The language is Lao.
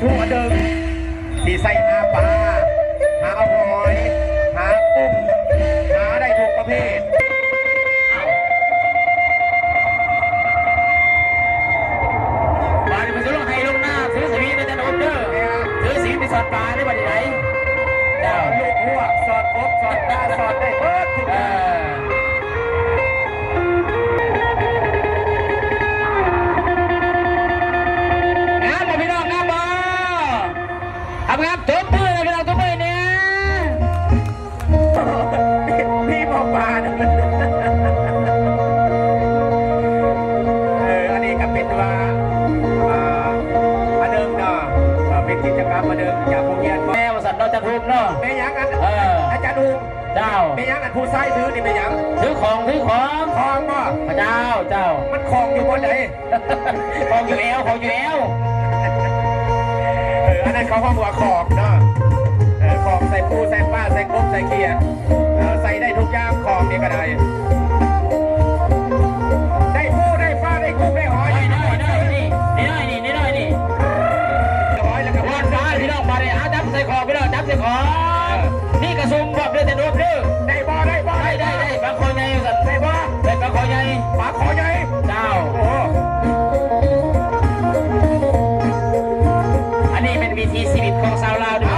ຜູ້ໜຶ່ງ ຊິໃສ່ຫາປາ ຫາຫອຍ ຫາກຸ້ງ ຫາໄດ້ທຸກປະເພດ. ບາດນີ້ເພິ່ນຊິລົງໄຮ່ລົງນາ ຖືສະຫວີໄປແຕ່ນະອົບເດີ ຖືສະຫວີໄປສອດປາເດີ ບາດນີ້ໄດ໋ ເຈົ້າ ລູກຮວກ ສອດກົບ ສອດປາ ສອດໄດ້ເບິດທຸກຢ່າງ. ເອີ ງາມບໍ່ພີ່ນ້ອງ ງາມບໍ່? ງາມໆ ຕົບມືແດ່ພີ່ນ້ອງ ຕົບມືແດ່. ມີ ມີບໍ່ປານະ. ເອີ ອັນນີ້ກໍເປັນວ່າ ອ່າ ອັນໜຶ່ງເນາະ ເອີ ເປັນກິດຈະກຳອັນໜຶ່ງຈາກໂຮງຮຽນ ແມ່ວ່າຊັ້ນເນາະ ຈັນໂຮມເນາະ. ແມ່ຫຍັງອັນ ເອີ ອາຈານໂຮມ? ເຈົ້າ ແມ່ຫຍັງອັນຜູ້ຊາຍຖືນີ້ແມ່ຫຍັງ? ຖືຂອງ ຖືຂອງ ຂອງບໍ່? ພະເຈົ້າ ເຈົ້າ ມັນຂອງຢູ່ບ່ອນໃດ? ຂອງຢູ່ແອວ ຂອງຢູ່ແອວ. ເອີ ອັນນັ້ນເຂົາຮ້ອງວ່າຂອກເນາະ ເອີ ຂອກໃສ່ປູໃສ່ປາ ໃສ່ກົບໃສ່ຂຽດ ເອີ ໃສ່ໄດ້ທຸກຢ່າງ ຂອກນີ້ກໍໄດ້ ໄດ້ປູໄດ້ປາ ໄດ້ກຸ້ງໄດ້ຫອຍ ໄດ້ ໄດ້ ໄດ້ ນີ້ ນີ້ ນີ້ ນີ້ ນີ້ ນີ້ ຫອຍ ແລ້ວກໍ ວອນຟ້າ ພີ່ນ້ອງ ບາດນີ້ ເອົາ ຈັບໃສ່ຂອກ ພີ່ນ້ອງ ຈັບໃສ່ຂອກ ນີ້ກະຊຸມ ພວກເລືອດແຕ່ນົບເດີ ໄດ້ບໍ່? ໄດ້ບໍ່? ໄດ້ ໄດ້ ໄດ້ ປາຄໍໃຫຍ່ວ່າຊັ້ນ ໄດ້ບໍ່? ໄດ້ປາຄໍໃຫຍ່ ປາຄໍໃຫຍ່ ເຈົ້າ ໂອ້ ອັນນີ້ແມ່ນວິຖີຊີວິດຂອງຊາວລາວ.